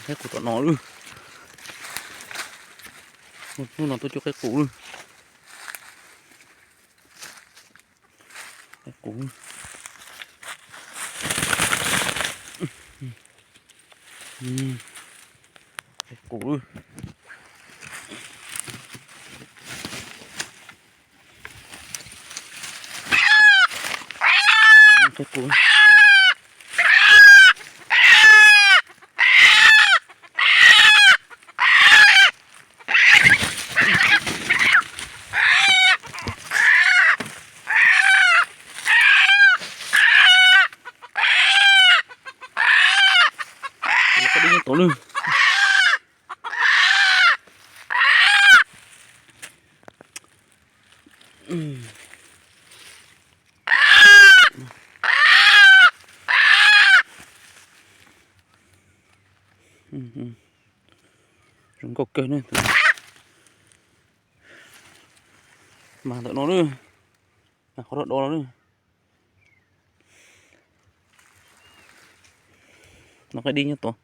Qaib qus tom no lawm. Hnub no tuaj cuab qaib qus lawm. Qaib qus. Qaib qus lawm. Qaib qus. Qaib dib nyob tod lawm. Zoo nkauj kawg ne. Mas ntawm no lawm. Mas qhov rau do no lawm. No qaib dib nyob tod.